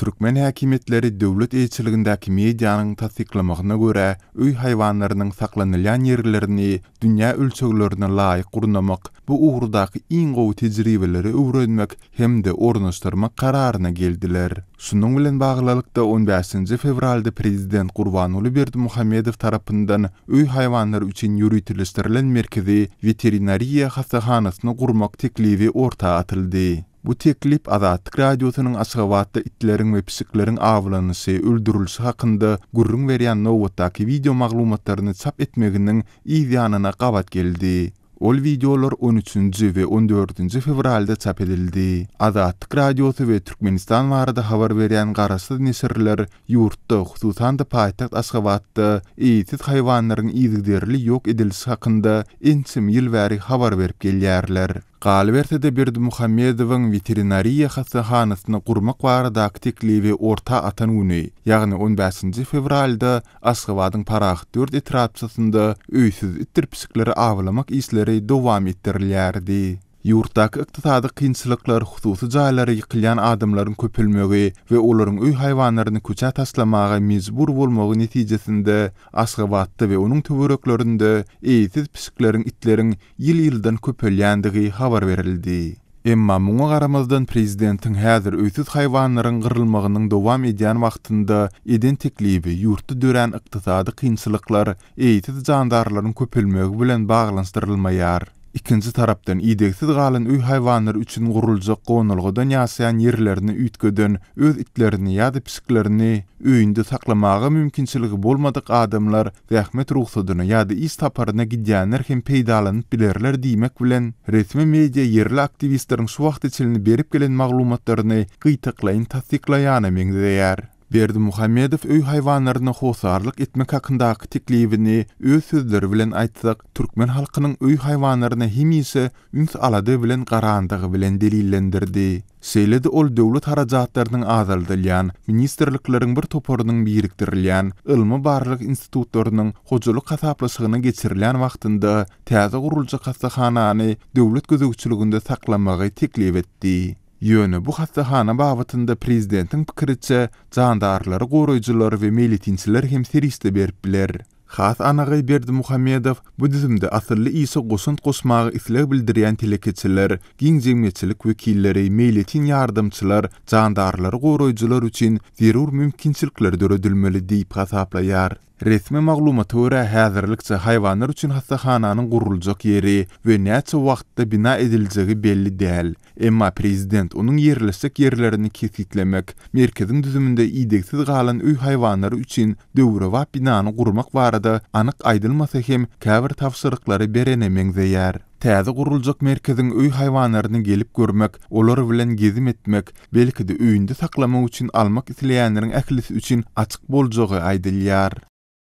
Türkmen häkimiýetleri döwlet eýeçiligindäki medianyň tassyklamagyna görä, öý haýwanlarynyň saklanylýan ýerlerini dünýä ölçeglerine laýyk gurnamak, bu ugurdaky iň gowy tejribeleri öwrenmek hem-de ornaşdyrmak kararyna geldiler. Şunuň bilen baglylykda, on bäşinji fewralda prezident Gurbanguly Berdimuhamedow tarapyndan öý haýwanlary üçin ýöriteleşdirilen merkezi weterinariýa hassahanasyny gurmak teklibi orta atyldy. Bu teklip Azatlyk Radiosynyň Aşgabatda itleriň we pişikleriň awlanyşy, öldürilişi hakynda gürrüň berýän nobatdaky wideo maglumatlaryny çap etmeginiň yz ýanyna gabat geldi. Ol wideolar on üçünji we on dördünji fewralda çap edildi. Azatlyk Radiosy we Türkmenistan barada habar berýän garaşsyz neşirler ýurtda, hususan-da paýtagt Aşgabatda eýesiz haýwanlaryň yzygiderli ýok edilişi hakynda ençeme ýyl bäri habar berip gelýärler. Galyberse-de Berdimuhamedowyň weterinariýa hassahanasyny gurmak baradaky teklibi orta atan güni, ýagny on bäşinji fewralda Aşgabadyň Parahat-Dört etrapçasynda öýsüz itdir pişikleri awlamak işleri dowam etdirilýärdi. Ýurtdaky ykdysady kynçylyklar, hususy jaýlary ýykylýan adamlaryň köpelmegi we olaryň öý haýwanlaryny köçä taşlamaga mejbur bolmagy netijesinde Aşgabatda we onuň töwereklerinde eýesiz pişikleriň, itleriň ýyl-ýyldan köpelýändigi habar berildi. Emma muňa garamazdan prezidentiň häzir öýsüz haýwanlaryň gyrylmagynyň dowam edýän wagtynda eden teklibi ýurtda dörän ykdysady kynçylyklar, eýesiz jandarlaryň köpelmegi bilen baglanyşdyrylmaýar. Ikinji tarapdan idegsiz galan öý haýwanlary üçin guruljak gonalgadan ýaşaýan ýerlerini üýtgeden, öz itlerini ýa-da pişiklerini öýünde saklamaga mümkinçiligi bolmadyk adamlar zähmet rugsadyna ýa-da iş saparyna gidýänler hem peýdalanyp bilerler diýmek bilen, resmi media ýerli aktiwistleriň şu wagta çenli berip gelen maglumatlaryny gytaklaýyn tassyklaýana meňzeýär. Berdimuhamedow öý haýwanlaryna hossarlyk etmek hakyndaky teklibini öz sözleri bilen aýtsak, türkmen halkynyň öý haýwanlaryna hemişe üns-alada bilen garandygy bilen delillendirdi. Şeýle-de ol döwlet harajatlarynyň azaldylýan, ministrlikleriň bir toparynyň birikdirilýän, ylmy-barlag institutlarynyň hojalyk hasaplaşygyna geçirilýän wagtynda täze guruljak hassahanany döwlet gözegçiliginde saklamagy teklip etdi. Ýöne bu hassahana babatynda prezidentiň pikiriçe, jandarlary goraýjylar we meýletinçiler hem serişde berip biler. Has anygy Berdimuhamedow bu düzümde asylly işe goşant goşmaga isleg bildirýän telekeçiler, giň jemgyýetçilik wekilleri, meýletin ýardamçylar, jandarlary goraýjylar üçin zerur mümkinçilikler döredilmeli diýip hasaplaýar. Resmi maglumata görä, häzirlikçe haýwanlar üçin hassahananyň guruljak ýeri we näçe wagtda bina ediljegi belli däl. Emma prezident onuň ýerleşjek ýerlerini kesgitlemek, merkeziň düzüminde idegsiz galan öý haýwanlary üçin döwrebap binany gurmak barada anyk aýdylmasa hem käbir tabşyryklary berene meňzeýär. Täze guruljak merkeziň öý haýwanlaryny gelip görmek, olar bilen gezim etmek, belki-de öýünde saklamak üçin almak isleýänleriň ählisi üçin açyk boljagy aýdylýar.